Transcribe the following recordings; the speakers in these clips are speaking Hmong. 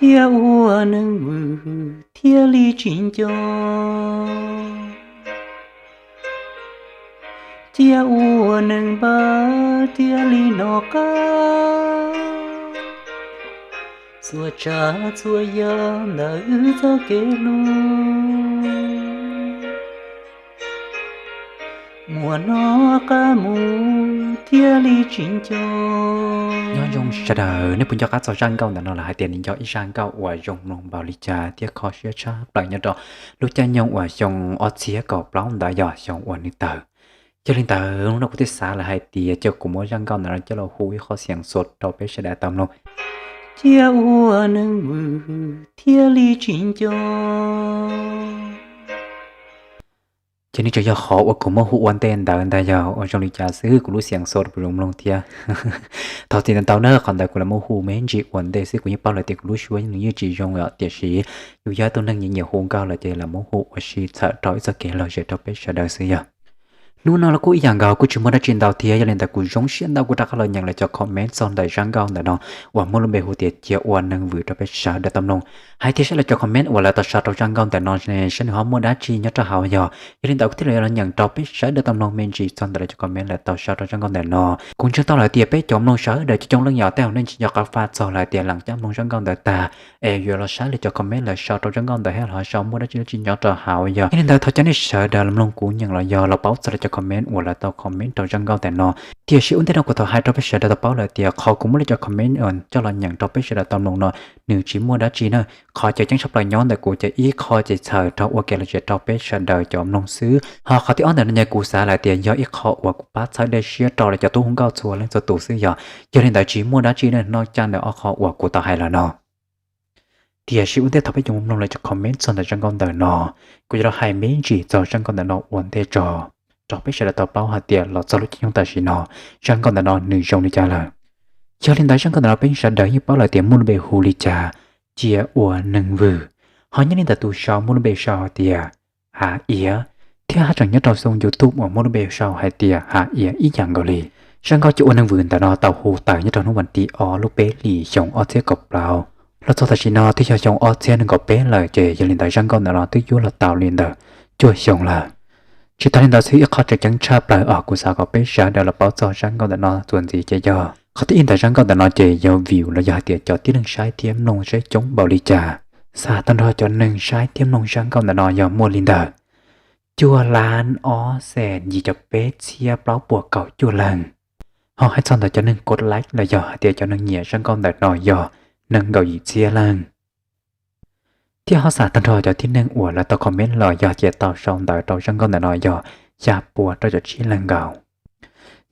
Cia ua neeg vwm thiaj li tsis nco, cia ua neeg npab thiaj li hnov qab. Txhua tsav txhua yam ntawm wb txoj kev hlub, muaj hnov qab mus thiaj li tsis nco. Nyob zoo sawv daws, nej puas nco qab txog zaj nkauj ntawm no lawm hais tias nws yog ib zaj nkauj uas zoo mloog npaum li cas thiab kho siab tshaj plaws nyob rau lub caij nyoog uas xyoo ob txhiab kaum plaub ntawd yog xyoo uas nws tawg. Yog li ntawd hnub no kuv thiaj xav lawm hais tias cia kuv muab zaj nkauj ntawm no coj los hu ib qho xiav xov rau peb sawv daws tau mloog. Cia ua neeg vwm thiaj li tsis nco. Ces nws tseem yog qhov uas kuv muab hu ua ntej ntawd ntag, yog ua zoo li cas xwb kuv lub xiav xov puas zoo mloog thiab. Thov txim ntau ntau na, qhov ntawd kuv lam muab hu me ntsis ua ntej xwb, kuv yeej paub lawm tias kuv lub suab nws yeej tsis zoo yom, tiam sis yus yog ib tug neeg nyiam nyiam hu nkauj lawm ces lam muab hu ua si txhawm rau ib txoj kev lom zem rau peb sawv daws xwb yog. Hnub no los kuj ib yam nkaus kuj tsis muaj dab tsi ntau thiab, yog li ntawd kuv zoo siab ntau kuv rov qab los nyeem lawv cov comment txog ntawm zaj nkauj ntawm no uas muaj lub npe hu tias cia ua neeg vwm rau peb sawv daws tau mloog. Hais tias saib lawv cov comment uas lawv tau sau rau zaj nkauj ntawm no saib nws ho muaj dab tsi nyob rau hauv yog. Yog li ntawd kuv thiaj li los nyeem rau peb sawv daws tau mloog me ntsis txog ntawm lawv cov comment lawv tau sau rau zaj nkauj ntawm no. Kuv ntseeg tau lawm tias peb cov mloog sawv daws coob coob leej yom, tej zaum nej tsis nco qab faj txog lawm tias lam coj mloog zaj nkauj ntawd tag es yuav los saib lawv cov comment lawv sau rau zaj nkauj ntawd thiab lawv ho sau muaj dab tsi dab tsi nyob rau hauv yog. Yog li ntawd thov caw nej sawv daws los mloog kuv nyeem los yog los paub txog lawv cov comment uas lawv tau comment rau zaj nkauj ntawm no. Tiam sis ua ntej no kuv thov hais rau peb sawv daws tau paub lawm tias qhov kuv muab lawv cov comment coj los nyeem rau peb sawv daws tau mloog no nws tsis muaj dab tsi na. Qhov tseem ceeb tshaj plaws nyob ntawm kuv ces ib qho ces txhawm rau ua kev lom zem rau peb sawv daws cov mloog xwb, ho qhov thib ob ntawm no ces kuv xav lawm tias yog ib qho uas kuv pab txhawb dej siab rau lawv cov tub hu nkauj txhua leej txhua tus xwb yog. Yog li ntawd tsis muaj dab tsi ne noj caj ntawm ob qho uas kuv tau hais lawm no. Tiam sis ua ntej thaum peb yuav mus mloog lawv cov comment txog ntawm zaj nkauj ntawm no, kuv yuav los hais me ntsis txog zaj nkauj ntawm no ua ntej tso, rau peb sawv daws tau paub hais tias los txog lub caij nyoog tam sim no zaj nkauj ntawm no nws zoo li cas lawm. Yog li ntawd zaj nkauj ntawm no peb sawv daws yeej paub lawm tias muaj lub npe hu li cas, cia ua neeg vwm. Ho nyob li ntawm tus sau muaj lub npe sau hais tias Hav Iav, thiab haj tseem nyob rau xoo YouTube uas muaj lub npe sau hais tias Hav Iav ib yam nkaus li. Zaj nkauj cia ua neeg vwm ntawm no tau hu tawm nyob rau hnub vas thib ob lub peb hlis xyoo ob txhiab kaum plaub. Los txog tam sim no twb yog xyoo ob txhiab nees nkaum peb lawm ces yog li ntawd zaj nkauj ntawm no twb yuav los tau li ntawm cuaj xyoo lawm. Tsis tas li ntawd xwb ib qho tseem ceeb tshaj plaws uas kuv xav kom peb sawv daws los paub txog zaj nkauj ntawm no txuas ntxiv ces yog qhov thib ib ntawm zaj nkauj ntawm no ces yog view los yog hais tias cov tib neeg saib thiab mloog saib coob npaum li cas. Xam tag nrho cov neeg saib thiab mloog zaj nkauj ntawm no yog muaj li ntawm cuaj lab ob xees yim caum peb txhiab plaub puas kaum cuaj leeg. Ho hais txog ntawm cov neeg kov like los yog hais tias cov neeg nyiam zaj nkauj ntawm no yog nees nkaum yim txhiab leej. Thiab ho xam tag nrho cov tib neeg uas lawv tau comment los yog tias tau sau ntawv rau zaj nkauj ntawm no yog xya pua rau caum tsib leej nkaus.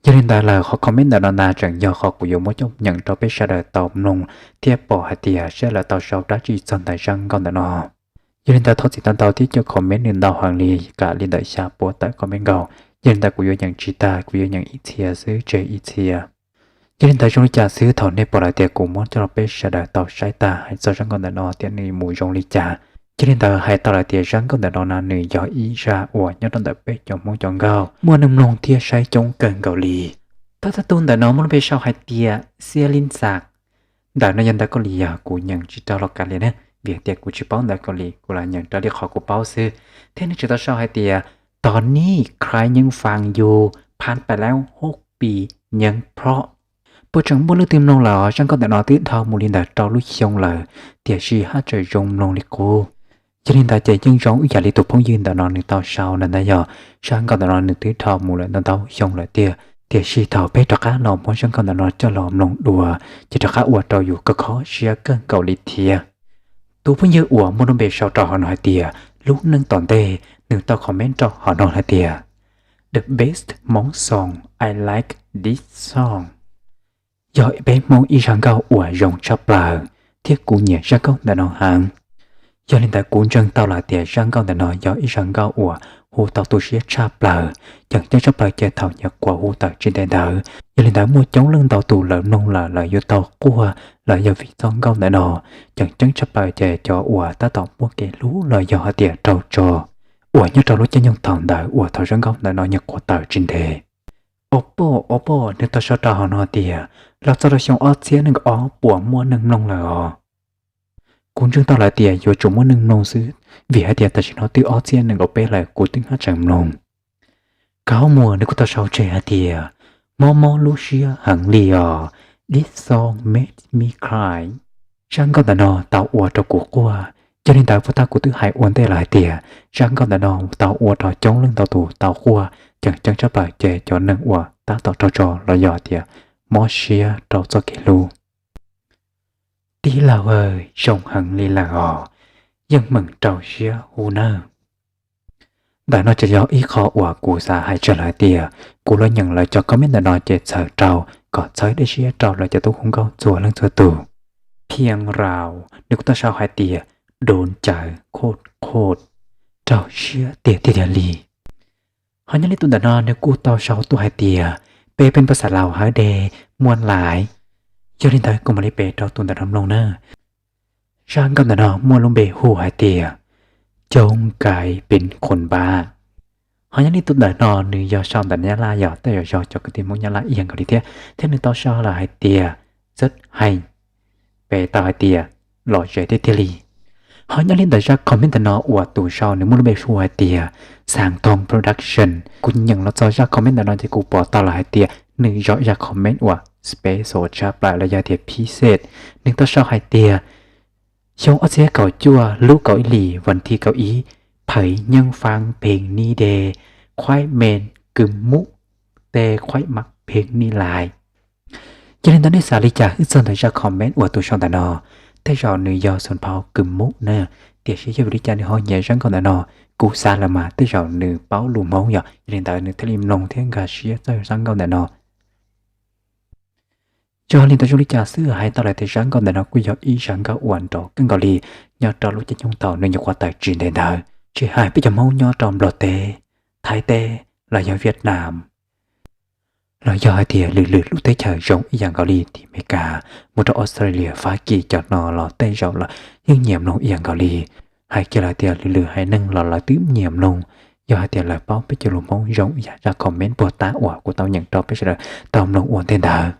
Yog li ntawd lawm qhov comment ntawm no ntag tseem yog qhov kuv yuav muab coj nyeem rau peb sawv daws tau mloog thiab pom hais tias saib lawv tau sau dab tsi txog ntawm zaj nkauj ntawm no. Yog li ntawd thov txim ntau ntau thiab cov comment nws ntau heev li, kam li ntawm xya pua tawm comment nkaus. Yog li ntawd kuv yuav nyeem tsis tag, kuv yuav nyeem ib txhia xwb tseg ib txhia. Yog li ntawd zoo li cas xwb thaum nej pom lawm tias kuv muab coj los peb sawv daws tau saib tag hais txog zaj nkauj ntawm no tias nws mus zoo li cas. Yog li ntawd hais tau lawm tias zaj nkauj ntawm no na nws yog ib zaj uas nyob rau ntawm peb cov Hmoob cov nkauj muaj neeg mloog thiab saib coob kawg nkaus li. Thawj thawj tug ntawm no muaj lub npe sau hais tias Xia Lin Xas. Ntawm no yog ntawv Kaus Lim yog kuv nyeem tsis tau los kav liam na, vim tias kuv tsis paub ntawv Kaus Lim, kuv lam nyeem raws li qhov kuv paub xwb. Thiab nws tseem tau sau hais tias ตอนนี้ใครยังฟังอยู่ ผ่านไปแล้วหกปียังเพราะ. Puas tseem muaj leej twg mloog lawm os, zaj nkauj ntawm no twb dhau mus li ntawm rau lub xyoo lawm, tiam sis haj tseem zoo mloog li qub. Yog li ntawd ces yeej zoo ib yam li tus phooj ywg ntawm no nws tau sau ntawd ntag, yog zaj nkauj ntawm no nws twb dhau mus lawm ntau ntau xyoo lawm tiag, tiam sis thaum peb rov qab los muab zaj nkauj ntawm no coj los mloog dua, ces rov qab ua rau yus kho kho siab kawg nkaus li thiab. Tus phooj ywg uas muaj lub npe sau rau hauv no hais tias lub neej tom ntej nws tau comment rau hauv no hais tias The best Hmong song, I like this song. Yog peb Hmoob ib zaj nkauj uas zoo tshaj plaws, thiab kuv nyiam zaj nkauj ntawm no heev. Yog li ntawd kuv ntseeg tau lawm tias zaj nkauj ntawm no yog ib zaj nkauj uas hu tau tu siab tshaj plaws, tseem ceeb tshaj plaws ces thaum nyuam qhuav hu tawm tsis ntev ntawd. Yog li ntawd muaj coob leej ntau tus lawv mloog lawm lawv yuav tau quaj lawm yog vim txoj nkauj ntawm no. Tseem ceeb tshaj plaws ces cov uas tab tom muaj kev hlub los yog hais tias raug tso uas nyob rau lub caij nyoog thaum ntawd uas thaum zaj nkauj ntawm no nyuam qhuav tawm tsis ntev. Au poj, au poj, nws tau sau rau hauv no tias los txog rau xyoo ob txhiab nees nkaum ob puas muaj neeg mloog lawm os. Kuv ntseeg tau lawm tias yuav tsum muaj neeg mloog xwb, vim hais tias tam sim no twb ob txhiab nees nkaum peb lawm kuv twb haj tseem mloog. Kaum muag nws kuj tau sau tseg hais tias, mob mob lub siab heev li os, this song makes me cry. Zaj nkauj ntawm no tau ua rau kuv quaj, yog li ntawd puas tag kuv twb hais ua ntej lawm hais tias zaj nkauj ntawm no tau ua rau coob leej ntau tus tau quaj, ceem ceeb tshaj plaws ces cov neeg uas tab tom raug tso los yog tias mob siab rau txoj kev hlub. Tij laug aw, zoo heev li lawm os, yeej meem rau siab hu nawb. Ntawm no ces yog ib qho uas kuv xav hais tseg lawm hais tias kuv los nyeem lawv cov comment ntawm no ces txhawm rau kom txhawb dej siab rau lawv cov tub hu nkauj txhua leej txhua tus. Phiaj Rau nws kuj tau sau hais tias, đauใจโคตรโคตร, rau siab tiag tiag tiag li. Ho nyob li tus ntawm no nws kuj tau sau tuaj hais tias, peb pheej pab xav laus hawb de muaj lais. Yog li ntawd kuv mam li pe rau tus ntawm no mloog na. Zaj nkauj ntawm no muaj lub npe hu hais tias, coob kais pin khun npab. Ho nyob li tus ntawm no nws yog sau ntawm Nyab Laj yog tej zaum yog cov kwv tij Hmoob Nyab Laj ib yam nkaus li thiab, thiab nws tau sau lawm hais tias, rất hay, pe tau hais tias, lom zem tiag tiag li. Ho nyob li ntawm zaj comment ntawm no uas tus sau nws muaj lub npe hu hais tias, Xaas Thoo Production, kuv nyeem los txog zaj comment ntawm no ces kuv pom tau lawm hais tias nws yog zaj comment uas special tshaj plaws los yog tias phiv xej. Nws tau sau hais tias, xyoo ob txhiab kaum cuaj lub kaum ib hlis vas thib kaum ib, phais nyeej faa pheej ni de, khuaib me kws mub te khuaib mam pheej ni lais. Yog li ntawd nej xav li cas hwm txog ntawm zaj comment uas tus sau ntawm no? Tej zaum nws yog xoo phau kws mub na, tiam sis yog vim li cas nws ho nyiam zaj nkauj ntawm no? Kuv xav lawm mas tej zaum nws paub lus Hmoob yom, yog li ntawd nws thiaj li mloog thiab nkag siab txog zaj nkauj ntawm no. Yog li ntawd zoo li cas xwb hais tau lawm tias zaj nkauj ntawm no kuj yog ib zaj nkauj uas nrov kawg nkaus li nyob rau lub caij nyoog thaum nws nyuam qhuav tawm tsis ntev ntawd, tsis hais peb cov Hmoob nyob rau Nplog teb, Thaib teb, los yog Vietnam, los yog hais tias lwm lwm lub teb chaws zoo ib yam nkaus li tim Amelikas mus rau Australia, Fab Kis cov no los tej zaum los yeej nyiam mloog ib yam nkaus li. Hais kiag lawm tias lwm lwm haiv neeg los lawv twb nyiam mloog. Yog hais tias lawv paub peb cov lus Hmoob zoo ib yam zaj comment puag ta uas kuv tau nyeem rau peb sawv daws tau mloog ua ntej ntawd.